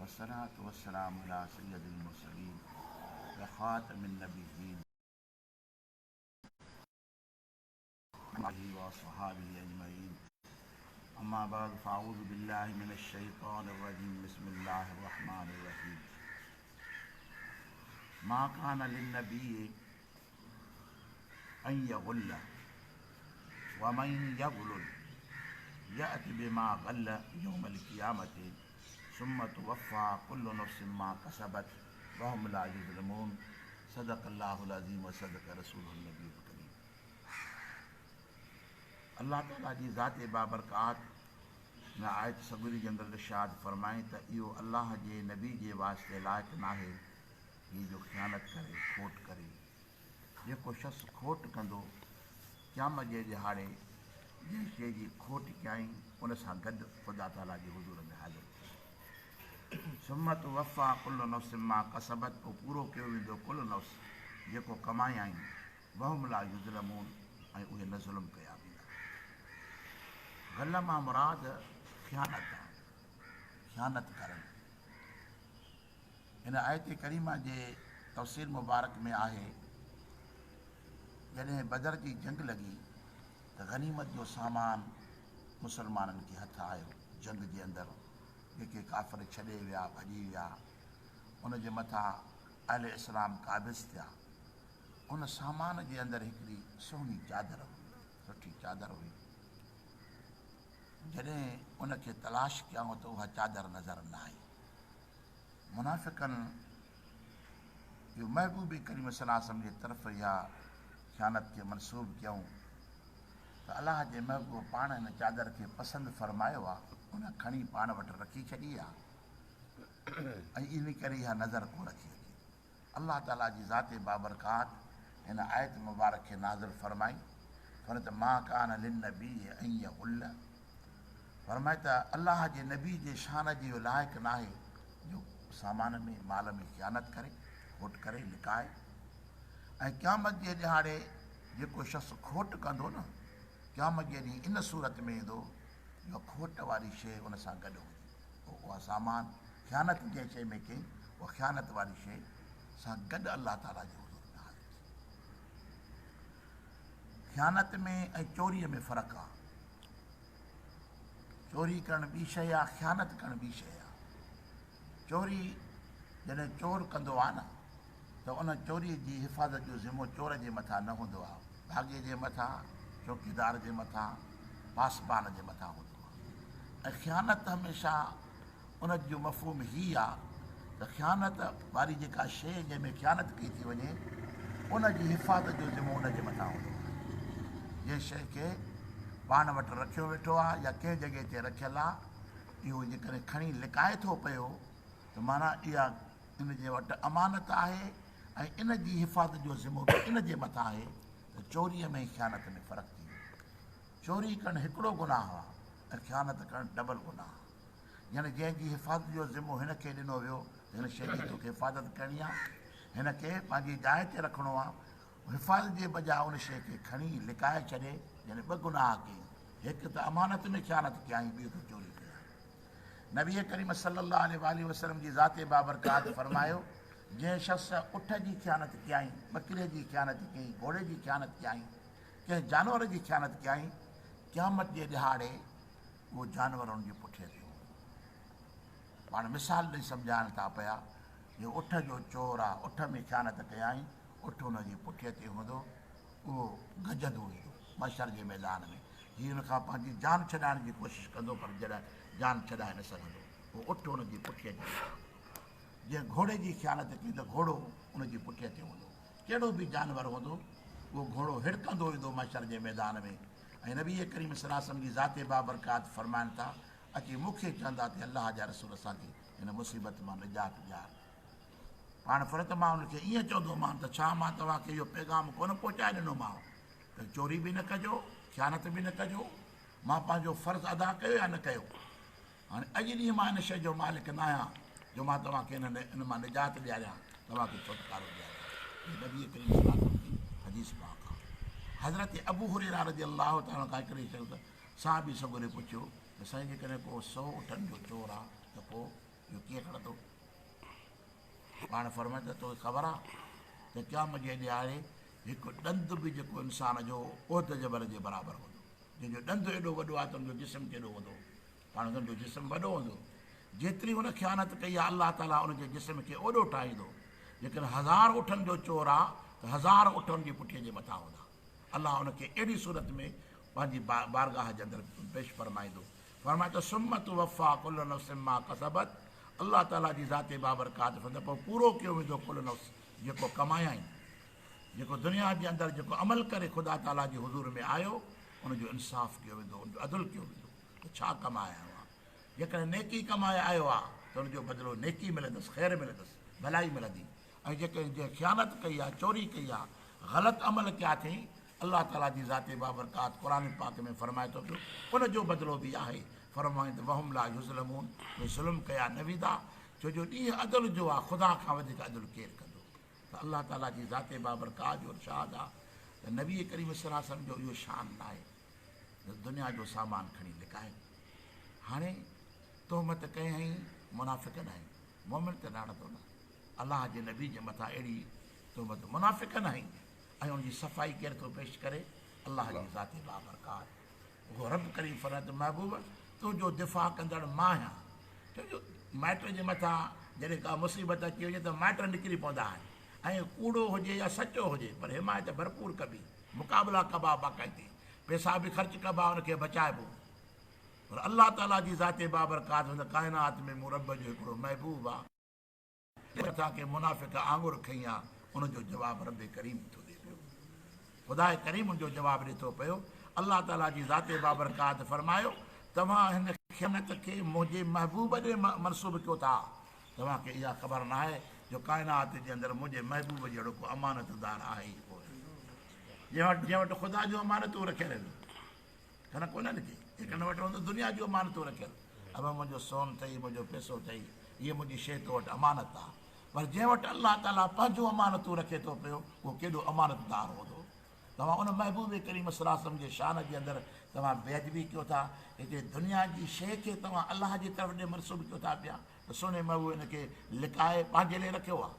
والصلاة والسلام علي سيد المرسلين وخاتم النبيين وآله وأصحابه أجمعين أما بعد فأعوذ بالله من الشيطان الرجيم بسم الله الرحمن الرحيم ما كان للنبي أن يغل ومن يغلل يأت بما غل يوم القيامة ثم توفى كل نفس ما كسبت وهم لا يظلمون صدق الله العظيم وصدق رسوله النبي الڪريم الله تعالي جي ذات بابرڪات هن آيت سڳوري جي اندر ارشاد فرمائي ته اهو الله جي نبي جي واسطي لائق ناهي هي جو خيانت ڪري، کوٽ ڪري. جيڪو شخص کوٽ ڪندو، قيامت جي ڏهاڙي جنهن شيء جي کوٽ ڪيائين، ان سان گڏ خدا تعاليٰ جي حضور ۾ حاضر ٿيندو. ثم توفيٰ ڪل نفس ما ڪسبت پوء پورو ڪيو ويندو ڪل نفس جيڪو ڪمايائين، وهم لا يظلمون ۽ اهي نه ظلم ڪيا ويندا. غل مان مراد خيانت آهي، خيانت ڪرڻ. هن آيت ڪريمه جي تفسير مبارڪ ۾ آهي، جڏهن بدر جي جنگ لڳي ته غنيمت جو سامان مسلمانن کي هٿ آيو، جنگ جي اندر جيڪي ڪافر ڇڏي ويا، ڀڄي ويا، ان جي مٿان اهل اسلام قابض ٿيا. ان سامان جي اندر هڪڙي سهڻي چادر هئي، سٺي چادر هئي. جڏهن ان کي تلاش ڪيائون ته اها چادر نظر نه آئي. منافقن اهو محبوب ڪريم صلي الله عليه وسلم جي طرف اها خيانت کي منسوب ڪيائون ته الله جي محبوب پاڻ هن چادر کي پسند فرمايو آ، ان کڻي پاڻ وٽ رکي ڇڏي آ ۽ ان ڪري اها نظر ڪونه ٿي اچي. الله تعاليٰ جي ذات بابرڪات هن آيت مبارڪ کي نازل فرمائي، فرمائي ته ما ڪان للنبي ان يغل، فرمائي ته الله جي نبي جي شان جي اهو لائق ناهي جو سامان ۾ مال ۾ خيانت ڪري، کوٽ ڪري، لڪائي ۽ قيامت جي ڏهاڙي جيڪو شخص کوٽ ڪندو نه قيامت جي ڏينهن ان صورت ۾ ايندو جو کوٽ واري شيء ان سان گڏ هوندي. پوء اها سامان خيانت جنهن شيء ۾ ڪئي، اها خيانت واري شيء سان گڏ الله تعاليٰ جي حضور ۾ حاضر ٿي. خيانت ۾ ۽ چوريء ۾ فرق آ. چوري ڪرڻ ٻي شيء آ، خيانت ڪرڻ ٻي شيء آ. چوري جڏهن چور ڪندو آ نه ته ان چوريء جي حفاظت جو ذمو چور جي مٿان نه هوندو آ، ڀاڳي جي مٿان، چوڪيدار جي مٿان، پاسبان جي مٿان هوندو آ. ۽ خيانت هميشه ان جو مفهوم هي آ ته خيانت واري جيڪا شيء جنهن ۾ خيانت ڪئي ٿي وڃي ان جي حفاظت جو ذمو ان جي مٿان هوندو آهي. جنهن شيء کي پاڻ وٽ رکيو ويٺو آ يا ڪنهن جڳهه تي رکيل آ اهو جيڪڏهن کڻي لڪائي ٿو پيو ته معنيٰ اها ان جي وٽ امانت آهي ۽ ان جي حفاظت جو ذمو به ان جي مٿان آهي ته چوريء ۾ خيانت ۾ فرق ٿي ويو. چوري ڪرڻ هڪڙو گناهه آ ۽ خيانت ڪرڻ ڊبل گناهه آ. يعني جنهن جي حفاظت جو ذمو هن کي ڏنو ويو ته هن شيء جي توکي حفاظت ڪرڻي آ، هن کي پنهنجي جاء تي رکڻو آ، حفاظت جي بجاء ان شيء کي کڻي لڪائي ڇڏي، يعني ٻه گناهه ڪيائين، هڪ ته امانت ۾ خيانت ڪيائين، ٻيو ته چوري ڪيائين. نبي ڪريم صلي الله عليه واٰله وسلم جي ذات بابرڪات فرمايو، جنهن شخص اٺ جي خيانت ڪيائين، ٻڪري جي خيانت ڪيائين، گهوڙي جي خيانت ڪيائين، ڪنهن جانور جي خيانت ڪيائين، قيامت جي ڏهاڙي اهو جانور ان جي پٺيء تي هوندو. پاڻ مثال ڏئي سمجهائڻ ٿا پيا، جو اٺ جو چور آ، اٺ ۾ خيانت ڪيائين، اٺ ان جي پٺيء تي هوندو، اهو گجندو ايندو محشر جي ميدان ۾. هي ان کان پنهنجي جان ڇڏائڻ جي ڪوشش ڪندو پر جڏهن جان ڇڏائي نه سگهندو. اهو اٺ ان جي پٺيء تي هوندو. جنهن گهوڙي جي خيانت ڪئي ته گهوڙو ان جي پٺيء تي هوندو. ڪهڙو به جانور هوندو، اهو گهوڙو هڙڪندو ايندو محشر جي ميدان ۾ ۽ نبي ڪريم صلي الله عليه وسلم جي ذات بابرڪات فرمائن ٿا، اچي مون کي چوندا ته الله جا رسول اسان کي هن مصيبت مان نجات ڏيار. پاڻ فرمايو ته مان انهن کي ائين چوندومان ته ڇا مان توهان کي اهو پيغام ڪونه پهچائي ڏنومانو ته چوري به نه ڪجو، خيانت به نه ڪجو، مان پنهنجو فرض ادا ڪيو يا نه ڪيو؟ هاڻي اڄ ڏينهن مان ان شيء جو مالڪ نه آهيان جو مان توهان کي ان مان نجات ڏياريان، توهان کي ڇوٽڪارو ڏياريان. هي نبي ڪريم صلي الله عليه وسلم جي حديث پاڪ آهي. حضرت ابو هريره رضي الله تعالٰي عنه کان هڪڙي شخص صحابي سڳوري پڇيو ته سائين جيڪڏهن ڪو سئو اٺن جو چور آهي ته پوء؟ اهو ڪيئن کڻندو؟ پاڻ فرمائن ٿا توکي خبر آ ته قيامت جي ڏهاڙي هڪ ڏند به جيڪو انسان جو احد جبل جي برابر هوندو. جنهن جو ڏند ايڏو وڏو آهي ته ان جو جسم ڪيڏو هوندو؟ پاڻ ان جو جسم وڏو هوندو. جيتري هن خيانت ڪئي آهي الله تعاليٰ ان جي جسم کي اوڏو ٺاهيندو. جيڪڏهن هزار اٺن جو چور آهي ته هزار اٺ ان جي پٺيء جي مٿان هوندا. الله ان کي اهڙي صورت ۾ پنهنجي بارگاهه جي اندر پيش فرمائيندو. فرمائي ٿو ثم توفيٰ ڪل نفس ما ڪسبت الله تعاليٰ جي ذات بابرڪات فرمائي پوء پورو ڪيو ويندو ڪل نفس جيڪو ڪمايائين. جيڪو دنيا جي اندر جيڪو عمل ڪري خدا تعاليٰ جي حضور ۾ آيو ان جو انصاف ڪيو ويندو ان جو عدل ڪيو ويندو ته ڇا ڪمائي آيو آهي جيڪڏهن نيڪي ڪمائي آيو آهي ته ان جو بدلو نيڪي ملندس خير ملندس ڀلائي ملندي ۽ جيڪڏهن جنهن خيانت ڪئي آهي چوري ڪئي آهي غلط عمل ڪيا اٿئي الله تعاليٰ جي ذات بابرڪات قرآن پاڪ ۾ فرمائي ٿو پيو ان جو بدلو به آهي فرمائين ته وهم لا يظلمون اهي ظلم ڪيا نه ويندا ڇو جو ڏينهن عدل جو آهي خدا کان وڌيڪ عدل ڪير ڪندو. ته الله تعاليٰ جي ذات بابرڪات جو ارشاد آ ته نبي ڪريم صلي الله عليه وسلم جو اهو شان ناهي ته دنيا جو سامان کڻي لڪائي. هاڻي تهمت ڪيائين منافقن هنئي، مؤمن ته نه هڻندو نه. الله جي نبي جي مٿان اهڙي تهمت منافقن هنئي ۽ ان جي صفائي ڪير ٿو پيش ڪري؟ الله جي ذات بابرڪات. اهو رب ڪريم فرمائي ٿو محبوب تنهنجو دفاع ڪندڙ مان آهيان. ڇو جو مائٽ جي مٿان جڏهن ڪا مصيبت اچي وڃي ته مائٽ نڪري پوندا آهن ۽ ڪوڙو هجي يا سچو هجي پر حمايت ڀرپور ڪبي، مقابلا ڪبا باقاعدي، پئسا به خرچ ڪبا ان کي بچائبو. پر الله تعاليٰ جي ذات بابرڪات هن ڪائنات ۾ مون رب جو هڪڙو محبوب آ. مٿان ڪنهن منافق آڱر کنئي آ، ان جو جواب رب ڪريم ٿو ڏي پيو. خداء ڪريم ان جو جواب ڏي ٿو پيو. الله تعاليٰ جي ذات بابرڪات فرمايو، توهان هن خيانت کي منهنجي محبوب ڏي منسوب ڪيو ٿا. توهان کي اها خبر ناهي جو ڪائنات جي اندر منهنجي محبوب جهڙو ڪو امانتدار آهي ئي ڪونه. جنهن وٽ خدا جون امانتون رکيل آهن. ڪن ڪونهن ڪي، هڪن وٽ هوندو دنيا جون امانتون رکيل، ابا منهنجو سون اٿئي، منهنجو پئسو اٿئي، هيء منهنجي شيء تو وٽ امانت آ. پر جنهن وٽ الله تعاليٰ پنهنجون امانتون رکي ٿو پيو، اهو ڪيڏو امانتدار هوندو. توهان ان محبوب ڪريم صلي الله عليه وسلم جي شان جي اندر توهان بي ادبي ڪيو ٿا، هڪڙي دنيا جي شيء کي توهان الله جي طرف ڏي منسوب ڪيو ٿا پيا ته سهڻي محبوب ان کي لڪائي پنهنجي لئي رکيو آ.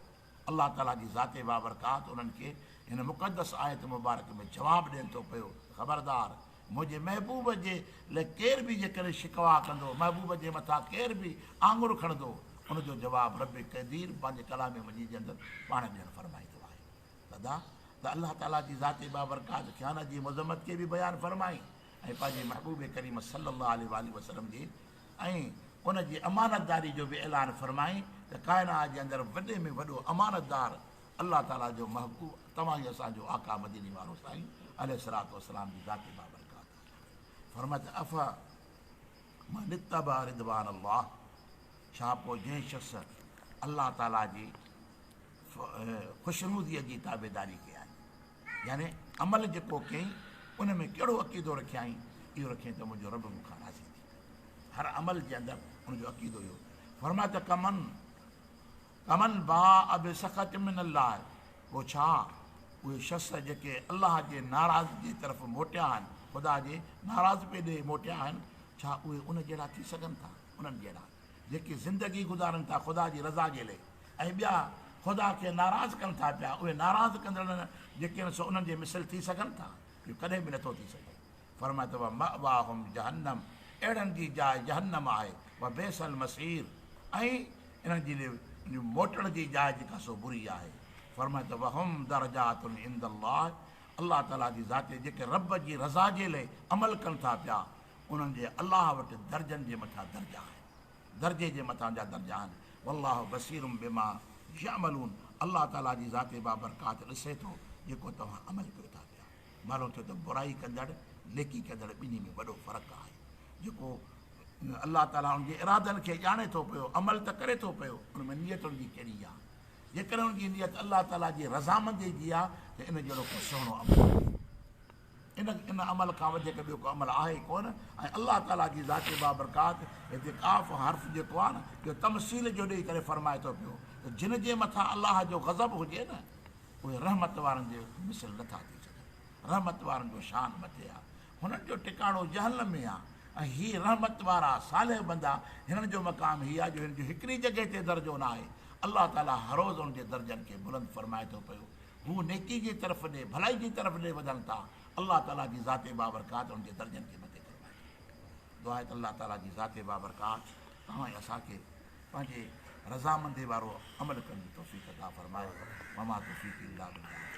الله تعاليٰ جي ذات بابرڪات انهن کي هن مقدس آيت مبارڪ ۾ جواب ڏين ٿو پيو ته خبردار! منهنجي محبوب جي لئه ڪير به جيڪڏهن شڪوه ڪندو، محبوب جي مٿان ڪير به آڱر کڻندو، ان جو جواب رب قدير پنهنجي ڪلام مجيد جي اندر پاڻ ڏيڻ فرمائيندو آهي. ادا! ته الله تعاليٰ جي ذات بابرڪات خيانت جي مذمت کي به بيان فرمائي ۽ پنهنجي محبوب ڪريم صلّي الله عليه واٰله وسلّم جي ۽ ان جي امانتداري جو به اعلان فرمائين ته ڪائنات جي اندر وڏي ۾ وڏو امانتدار الله تعاليٰ جو محبوب توهان ۽ اسان جو آقا مديني وارو سائين عليه الصلوة والسلام جي ذات بابرڪات آهي. فرمايو ته افمن اتبع رضوان الله ڇا پوء جنهن شخص الله تعاليٰ جي خوشنوديء جي تابعداري ڪئي آهي يعني عمل جيڪو ڪيائين ان ۾ ڪهڙو عقيدو رکيائين اهو رکيائين ته منهنجو رب مون کان راضي ٿي هر عمل جي اندر ان جو عقيدو اهو فرمايو ته ڪمن ڪمن باء بسخط من الله پوء ڇا اهي شخص جيڪي الله جي ناراضگي جي طرف موٽيا آهن خدا جي ناراضپي ڏي موٽيا آهن ڇا اهي ان جهڙا ٿي سگهن ٿا انهن جهڙا جيڪي زندگي گذارن ٿا خدا جي رضا جي لئي ۽ ٻيا خدا کي ناراض ڪن ٿا پيا اهي ناراض ڪندڙ جيڪي آهن سو انهن جي مثل ٿي سگهن ٿا اهو ڪڏهن به نٿو ٿي سگهي فرمايو ته ومأواهم جهنم اهڙن جي جاء جهنم آهي وبئس المصير ۽ انهن جي لئي موٽڻ جي جاء جيڪا سو بري آهي فرمايو ته وهم درجات عند الله الله تعالي جي ذات جيڪي رب جي رضا جي لئي عمل ڪن ٿا پيا انهن جي الله وٽ درجن جي مٿان درجا آهن درجي جي مٿان جا درجا آهن والله بصير بما يعملون الله تعالي جي ذات بابرڪات ڏسي ٿو جيڪو توهان عمل ڪيو ٿا پيا. معلوم ٿيو ته برائي ڪندڙ نيڪي ڪندڙ ٻنهي ۾ وڏو فرق آهي. جيڪو الله تعاليٰ ان جي ارادن کي ڄاڻي ٿو پيو، عمل ته ڪري ٿو پيو، ان ۾ نيت ان جي ڪهڙي آهي؟ جيڪڏهن ان جي نيت الله تعاليٰ جي رضامندي جي آهي ته ان جهڙو ڪو سهڻو عمل ڪونهي. ان ان عمل کان وڌيڪ ٻيو ڪو عمل آهي ئي ڪونه ۽ الله تعاليٰ جي ذات بابرڪات هتي قاف حرف جيڪو آهي نه اهو تمثيل جو ڏئي ڪري فرمائي ٿو پيو ته جن جي مٿان الله جو غضب هجي نه اهي رحمت وارن جي مثل نه ٿا ٿي سگهن. رحمت وارن جو شان مٿي آ. هنن جو ٽڪاڻو جهنم ۾ آ. ۽ هي رحمت وارا صالح بندا هنن جو مقام هي آهي جو هن جو هڪڙي جڳهه تي درجو نه آهي الله تعالي هر روز انهن جي درجن کي بلند فرمائي ٿو پيو هو نيڪي جي طرف ڏي ڀلائي جي طرف ڏي وڌن ٿا الله تعالي جي ذات بابرڪات انهن جي درجن کي مٿي فرمائي ٿو دعا آهي ته الله تعالي جي ذات بابرڪات توهان ۽ اسان کي پنهنجي رضامندي وارو عمل ڪرڻ جي توفيق عطا فرمائي وما توفيقي الا بالله.